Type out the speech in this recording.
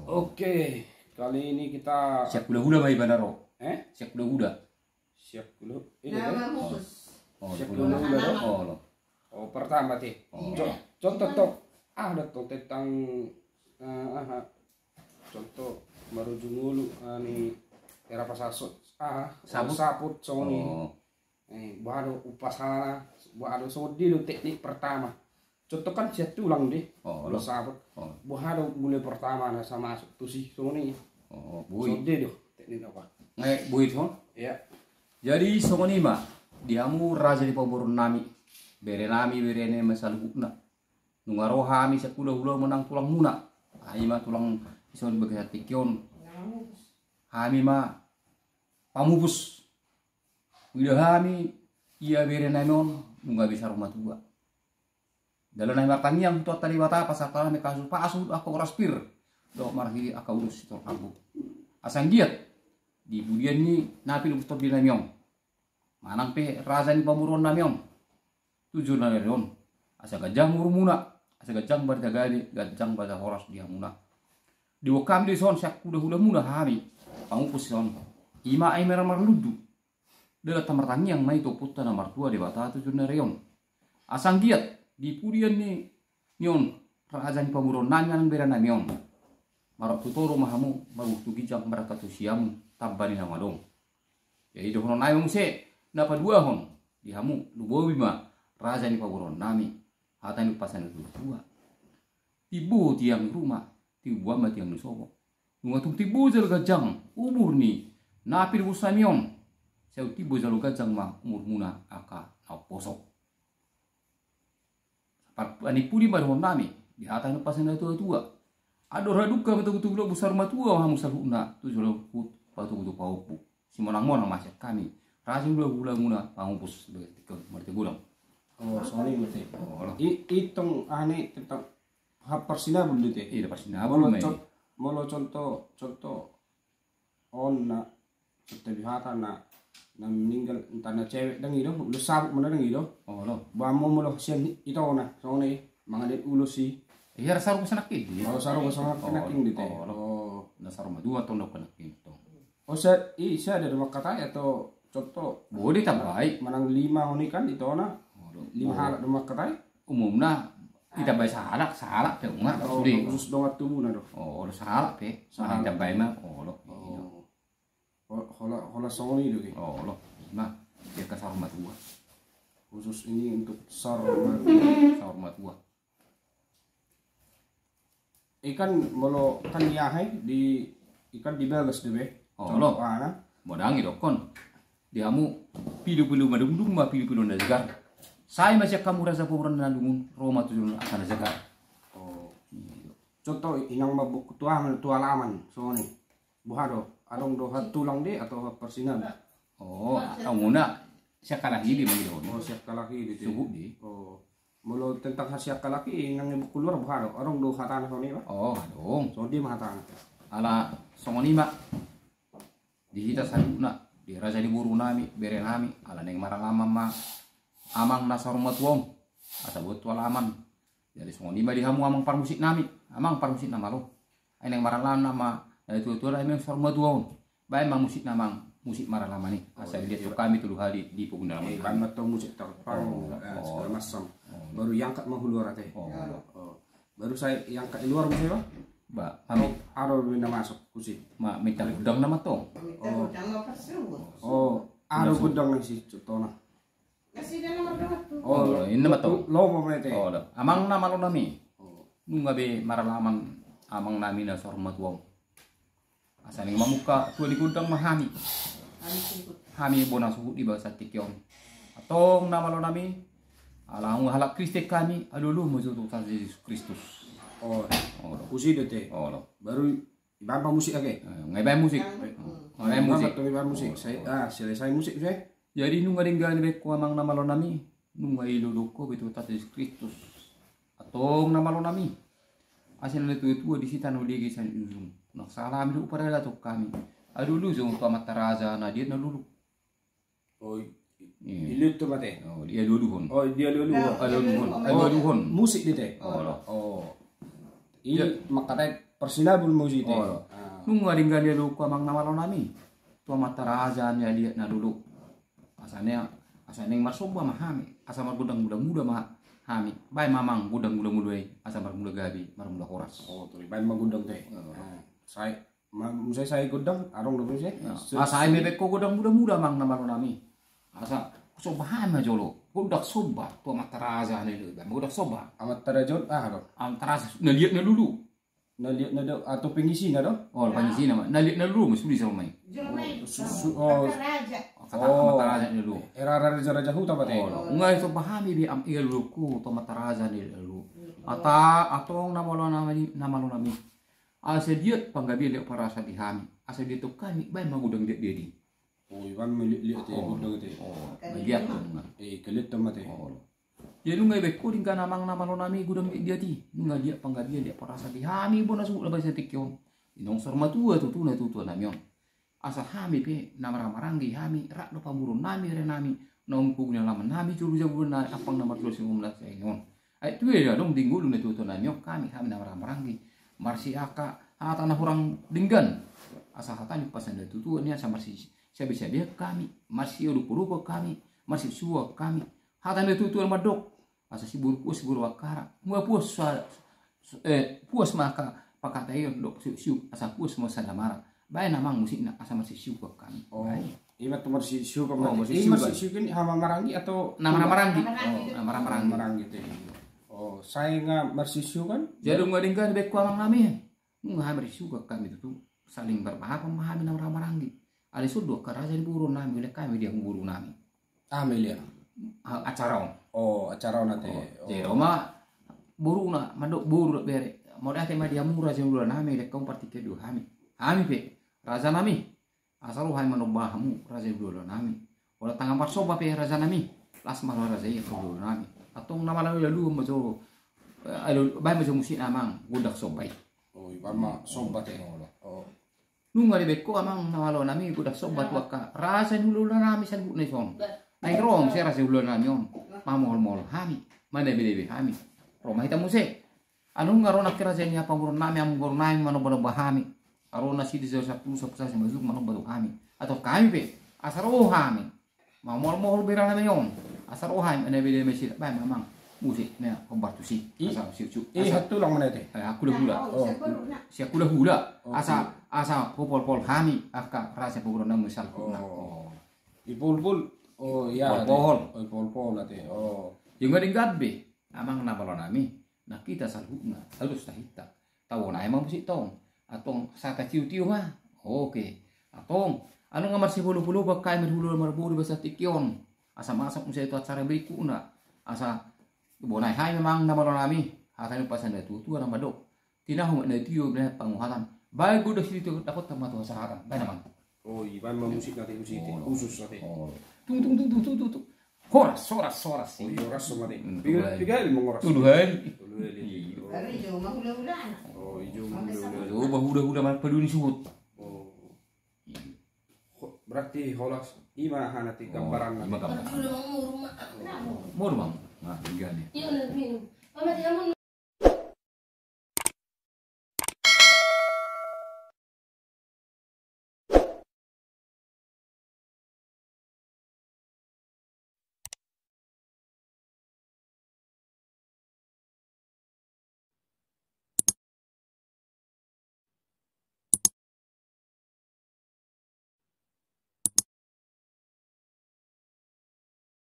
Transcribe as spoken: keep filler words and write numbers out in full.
Oke, kali ini kita siak hula-hula ma ibana ro. Eh? Siak hula-hula. Siak hula. Iya, nama kan? Khusus. Oh, siak hula-hula. Hula-hula ro. Oh, lo. Oh, pertama te. Oh. Co-, contoh tok. Ah, ada tok tentang, eh, aha. Contoh marujung ulu, ah, ni era pasasot. Ah, saput. Saput songon i. Oh. Eh, boha do upasalana, boha do, songon dia do teknik pertama. Contoh kan sian tulang di. Oh, lo. Saput. Oh. Boha do mulai pertama na sa masuk tusi songon i. Oh, boi. Songon dia do teknik apa? Ngai boi tu. Iya. Jadi songon i ma di hamu raja ni pamoruon nami, bere nami, bere nami saluhutna. Nunga ro hami sian hula-hula manang tulang muna. Ai ma tulang ison bagasan tingki on. Hami ma pamupus. Huida hami ia bere nami on nunga be saur matua. Jala nami martangiang tu Amanta Debata pasahat hami pasu-pasu angka horas pir dohot marhite angka ulos sitorop rambu. Asa anggiat di pudian ni na pinupus tondi nami on manang pe raja ni pamoruon nami on tu joloan ni ari on, asa ganjang umurmuna, asa ganjang barita gabe, ganjang barita horas di hamuna. Diboan hami do dison sian hula-hula muna hami pamupus dison. Ima ai mera marlundu. Dala ta martangiang ma i tu Ompunta na martua Debata tu joloan ni ari on. Asa anggiat di pudian ni, ni on raja ni pamoruon nami manang bere nami on, marrok tu toru ma hamu, marrok tu ginjang, marrok tu siamun tamba ni naung adong. Jadi dohonon nami muse na paduahon di hamu, lumobi ma raja ni pamoruon nami hata ni umpasa ni natua-tua. Timbo tiang ni ruma, timbo ma tiang ni sopo. Nunga tung timbo jala ganjang umur ni na pinupus nami on, sai tung timbo jala ganjang ma umurmuna angka na umposo. Parpudi ma dohonon nami di hata ni umpasa ni natua-tua. Andor hadungka ma togu-togu lombu saur matua ma hamu saluhutna tu joloan ni huta patogu tu pahompu. Simonang-monang ma sian hami raja ni hula-hula muna pamupus. Marhite godang. Oh, songon i ma te. Oh, lo. I, itong aha ni tentang hal parsinabul do te. Iya, parsinabul ma i. Molo con-, molo contoh, contoh on na, contoh di hata na, na meninggal, entah na cewek dang i do, ulos sabuk ma na dang i do. Oh, lo. Boha ma molo sian itona songon i mangadopi ulos i. Iya, sarupa songon nangkin. Oh, sarupa songon nangkin do te. Oh, lo. Oh. Na saur matua tong do nangkin tong. Oh, sa-, i, sada do mangkatai atau contoh? Boi ditambai. Manang lima on i kan itona. Oh, lo. Lima halak do mangkatai. Umumna ditambai sahalak, sahalak pe nunga. Oh, sude. Khusus dongan tubuna do. Oh, lo, sahalak pe. Sahalak. Ditambai ma, oh, lo. Oh. Ho-, holan, holan songon i do ge. Oh, lo. Ima, biar ka saur matua. Khusus ini untuk saur matua. Saur matua. I kan molo kan ni aha i di, i kan di bagas do be. Oh, lo. Contoh aha na. Molo dang i dokkon di hamu, pilu-pilu madungdung ma pilu-pilu na jagar. Sai ma sian hamu raja pamoruon na lungun ro ma tu joloan angka na jagar. Oh. Contoh inang mambuku tu aha, tu alaman songon i. Boha do, adong do hatulang de atau haparsinabul? Oh, anggo na siangkalaki de ma i dohot. Oh, siangkalaki de. Suhut de. Oh. Molo tentang hasiangkalaki, nang di buku luar boha do? Adong do hatana songon i ba? Oh, adong. Songon dia ma hatana. Ala songon i ma di hita saluhutna, di raja ni boru nami, bere nami, ala naeng maralaman ma amang na saur matua on. Asa boi tu alaman. Jadi songon i ma di hamu amang parmusik nami, amang parmusik na malo. Ai naeng maralaman ma na tua-tua nami saur matua on. Baen ma musik na amang, musik maralaman i. Asa dilihat tu hami tolu hali di pogu ni alaman. Baen ma tong musik tarpang, oh, eh, oh, segala macam. Oh. Baru iangkat ma hu luar ate. Oh. Oh. Baru sai iangkat di luar muse ba? Ba, hami. Adong do na masuk tusi. Ma, minta godang nama tong. Minta godang ma pas. Oh, adong godang na disi contohna. Oh, inna ma tong. Lomo ma ate. Oh, lo. Amang na malo nami. Oh. Nunga be maralaman amang nami na saur matua on. Asa naeng mamungka tua ni gondang ma hami. Hami bona suhut di bagasan tingki on. Antong na malo nami, ala hamu halak Kristen hami, alualuhon ma jo tu Tuhan Jesus Kristus. Oh. Oh, lo. Tusi do ate. Oh, lo. Baru ibaen ma musik ate. Eh, nga ibaen musik. Nga ibaen musik. Nga ibaen musik. Oh, sai, oh, ah, selesai musik, selesai. Jadi nunga denggan be ho amang na malo nami, nunga ialoaloan ho be tu Tuhan Jesus Kristus. Antong na malo nami, asa na tua-tua disi tano dege sian ujung. Nang sala hami do huparadaton hami. Alualuhon jo tu amanta raja na dia na lulu. Oh, i-, iya. Iluhut tu ma ate. Oh, dialualuhon. Oh, dialualuhon. Alualuhon. Oh, alualuhon. Musik do ate. Oh, lo. Oh. I, iya, mangkatai Parsinabul ma tusi te. Olo. Ah. Nunga denggan i dohot amang na malo nami tu amanta raja ni Liat na lolo. Asa naeng, asa naeng marsomba ma hami, asa margondang mula-mula ma hami. Baen ma amang gondang mula-mula i, asa marmula gabe, marmula horas. Oh, tu i baen ma gondang te. Olo. Ah, sai, ma, muse sai gondang, adong do muse. Ya. Asa ai mepek ho gondang mula-mula amang na malo nami. Asa somba hami ma jolo. Gondang somba tu amanta raja na lolo. Gondang somba. Amanta raja on aha do? Amanta raja na Liat na lolo. Na Liat na do, atau pangisina do? Oh, pangisina ma. Na Liat na lolo ma sude jolo ma i. Jolo ma i. Su-, su-, oh. Amanta raja. Oh, kata amanta raja na lolo. Era raja-raja huta ma te. Oh, nunga disomba hami be amang na lolo tu amanta raja na lolo. Asa antong na malo nami, na malo nami. Asa liat panggabean liat parhorasan di hami. Asa dietong hami baen ma gondang liat-liat i. Oh, i baen ma liat-liat te gondang te. Oh, liat tu nunga. Eh, liat tu ma te. Oh. Jadi nunga dibaen ho denggan amang na malo nami gondang liat-liat i. Nunga liat panggabean liat parhorasan di hami bona suhut na basa tingki on. Di na sumorop matua tutu na tua-tua nami on. Asa hami pe na marhaha maranggi hami, rap do pamoruon nami, ari nami, na umpogu ni alaman nami, jolo jabu na ampang na marjual singom na saingon. Ai tu ia adong di ngolu na tua-tua nami on hami, hami na marhaha maranggi. Marsiangka hata na hurang denggan. Asa hata ni pasan na tua-tua ni asa marsi sabe-sabe hami, marsiodop-odop hami, marsisuak hami. Hata na tua-tua mandok. Asa siboru puas siboru angkara. Nunga puas sa, eh, puas ma angka pangkataion dohot siuk-siuk asa puas ma sada mara. Baen amang musikna asa marsisiuk hami. Oh. Baen. Ima tu marsisiuk hami. Oh, marsisiuk. Ima marsisiuk i haha maranggi atau na marhaha maranggi. Oh, na marhaha maranggi. Maranggi te. Oh, sai nunga marsisiuk kan? Jadi nunga denggan dibaen ho amang nami. Nunga hami marsisiuk hami tutu. Saling bermaafan ma hami na marhaha maranggi. Alai songon angka raja ni boru nami, ulak hami di hamu boru nami. Ah, melian. Ah, acara on. Oh, acara on ate. Oh, jadi ro ma boruna, mandok boru dohot bere. Mauliate ma di hamu raja ni hulahula nami, ulak hamu partingkian di hami. Hami pe, raja nami. Asa ro hami manomba hamu, raja ni hulahula nami. Holan tangan marsomba pe raja nami. Las ma roha raja i tu hulahula nami. Antong na malo nami, lalu ma jo. Eh, alu, baen ma jo musik amang, gondang somba i. Oh, i baen ma somba te. Oh. Nunga dibaen ho amang na malo nami gondang somba tu angka raja ni hulahula nami saluhutna dison. Ai ro muse raja ni hulahula nami on. Mamohol-mohol hami. Mandebe-debe hami. Ro ma hita muse. Ai nunga ro nangkin raja ni pamoruon nami, hamu boru nami manomba-nomba hami. Ai ro nasida sampulu, sampulu sada simanjujung manomba tu hami. Atau hami pe. Asa ro hami. Mamohol-mohol bere nami on. Asa ro hami mandebe-debe nasida. Baen ma amang. Musik na hombar tusi. I, asa siuk-siuk. I, asa hatulang mana te? Eh, hulahula. Oh, siak hulahula. Oke. Asa, asa popol-pol hami angka raja pamoruon nami saluhutna. Oh. I pol-pol. Oh, iya. Pol-pol. Oh, i pol-pol ate. Oh. Nunga denggan be amang na malo nami. Na hita saluhutna. Alus tahinta. Tabo nai ma musik tong. Antong sata tiu-tiu ma. Oke. Antong. Ai nunga marsipolo-polo hami di hulahula marboru basa tingki on. Asa masuk muse tu acara berikutna. Asa bonai hami amang na malo nami. Hata ni pasan na tua-tua na mandok. Tinahu ma na tio na panguhatan. Baen gondang sitio dapot ma tu hasahatan. Baen amang. Oh, i baen ma musik na te musik te. Oh. Khusus na te. Oh. Tung, tung, tung. Horas, horas, horas. Oh, i horas ma te. Hmm, piga, piga hali mangoras? Tolu hali. Tolu hali. Iya. Baru i jo ma hulahulana. Oh, i jo ma hulahulana. Jo ma hulahula marpaduan suhut. Oh. Iya. Ho-, berarti horas i ma hana te gambaranna. Oh, i ma gambaranna. Moru ma. Nah, tiga nih. Iya, udah minum. Mama, dia mau